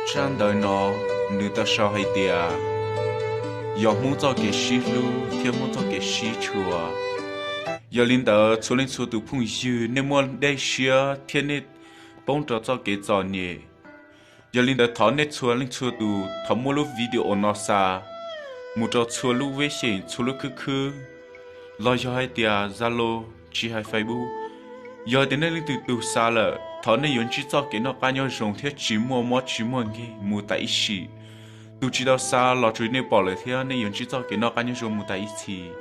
Tsab ntawv no nws tau sau hais tias yog Hmoob txoj kev sib hlub thiab Hmoob txoj kev sib tshua. Yog li ntawd txhua leej txhua tus phooj ywg, nej muaj dej siab thiab nej poob rau txoj kev txom nyem. Yog li ntawd thov nej txhua leej txhua tus thov muab lub video no xa mus rau txhua lub veb xyeem, txhua lub khwb khwb, los yog hais tias Zalo, tsis hais Facebook. Yog tias nej leej twg tus xa lawm, thov nej yuav ntsib txoj kev noj qab nyob zoo thiab tsis muaj mob tsis muaj nkeeg mus tas ib sim. Tus tsis tau xa los tsuas nej pom lawm thiab nej yuav ntsib txoj kev noj qab nyob zoo mus tas ib txhis.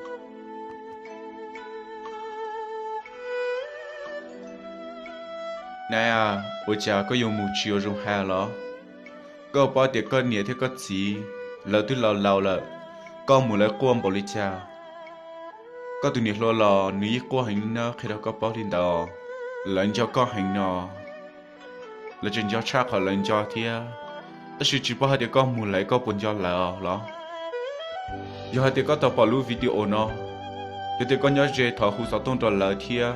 Nai, ua cas koj yuav mus tsis ua zoo hais los? Koj paub tias koj niam thiab koj txiv lawv twb laus laus lawm, koj mus lawv quaj npaum li cas? Koj tus niam hluas los nws yeej quaj heev li na, qhia rau koj paub li ntawd. Lawv nco koj heev no, lawv tseem nco tshaj qhov lawv nco thiab. Tab sis tsis paub hais tias koj mus lawv koj puas nco lawv los? Yog hais tias koj tau pom lub video no, yog tias koj nyob ze thov hu xov tooj rau lawv thiab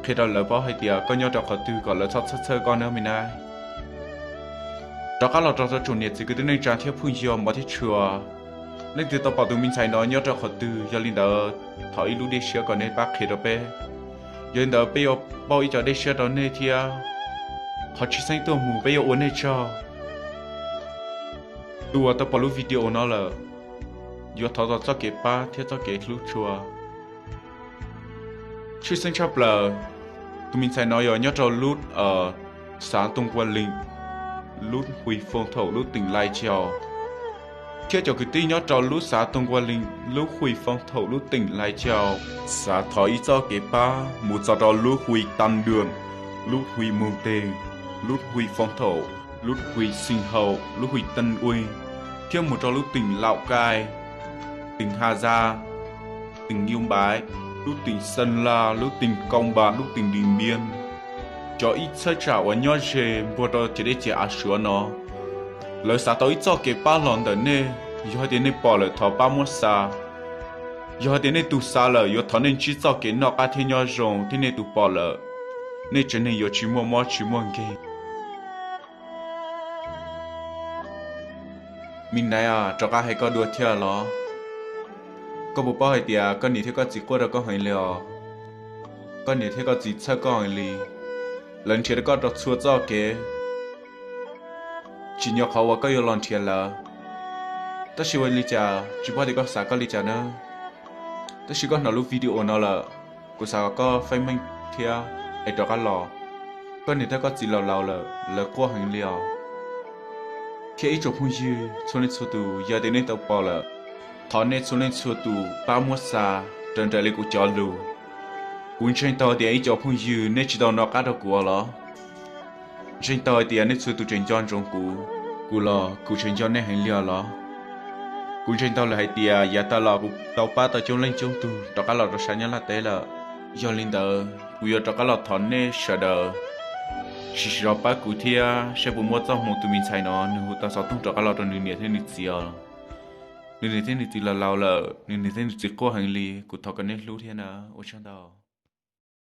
qhia rau lawv paub hais tias koj nyob rau qhov twg kom lawv txhob txhawj txhawj koj nawb me nai. Rov qab los rau tsoom niam txiv kwv tij neej tsa thiab phooj ywg mos thiab tshua, leej twg tau pom tus me ntxhais no nyob rau qhov twg, yog li ntawd thov ib lub dej siab kom nej pab qhia rau peb. Yog li ntawd peb yuav pauj ib co dej siab rau nej thiab. Qhov tshwj xeeb tuaj mus peb yuav ua nej tsaug. Tus uas tau pom lub video no lawm, yuav thov txoj kev pab thiab txoj kev hlub tshua. Tshwj xeeb tshaj plaws, tus me ntxhais no yog nyob rau lub xav Tooj Kua Lees, lub hwi foom thaum lub teem Lai Cau, thiab cov kwv tij nyob rau lub xav Tooj Kua Lees, lub hwi foom thaum lub teem Lai Cau, xav thov ib txoj kev pab mus txog rau lub hwi Tam Dwm, lub hwi Moos Teg, lub hwi foom thaum lub hwi Xees Haum, lub hwi Teej Uig, thiab mus rau lub teem Laum Kaij, teem Ha Zaj, teem Yub Npaiv, lub teem Xeem Laj, lub teem Kaum Npas, lub teem Dim Npiab. Cov ib txhawb tsam uas nyob ze npuag rau ciam dej ciam av Suav no, lawv xav tau ib txoj kev pab los ntawm nej. Yog hais tias nej pom lawm thov pab muab xa. Yog hais tias nej tus xa lawm yuav thov nej ntsib txoj kev noj qab thiab nyob zoo, thiab nej tus pom lawm, nej tsev neeg yuav tsis muaj mob tsis muaj nkeeg. Me nai, rov qab hais koj dua thiab los? Koj puas paub hais tias koj niam thiab koj txiv quaj rau koj heev li os? Koj niam thiab koj txiv txhawj koj heev li, lawv nrhiav rau koj rau txhua txoj kev, tsim nyog qhov uas koj yuav los nrhiav lawv. Tab sis ua li cas tsis paub tias koj xav koj li cas na. Tab sis koj hnov lub video no lawm, kuv xav kom koj feeb meej thiab es rov qab los. Koj niam thiab koj txiv laus laus lawm, lawv quaj heev li os. Thiab ib tsoom phooj ywg txhua leej txhua tus, yog tias nej tau pom lawm, thov nej txhua leej txhua tus pab muab xa raws nraim li kuv cov lus. Kuv ntseeg tau tias ib co phooj ywg nej tsis tau nco qab rau kuv los? Ntseeg tau hais tias nej txhua tus tseem nco ntsoov kuv, kuv los kuv tseem nco nej heev li os los? Kuv ntseeg tau lawm hais tias yav tas los kuv tau pab tau coob leej coob tug rov qab los rau sab Nyab Laj teb lawm. Yog li ntawd kuv yuav rov qab los thov nej sawv daws sim sim zov pab kuv thiab saib puas muaj txoj hmoo tus me ntxhais no nws hu tau xov tooj rov qab los rau nws niam thiab nws txiv os. Nws niam thiab nws txiv laus laus lawm, nws niam thiab nws txiv quaj heev li, kuv thov kom nej hlub thiab na. Ua tsaug ntau.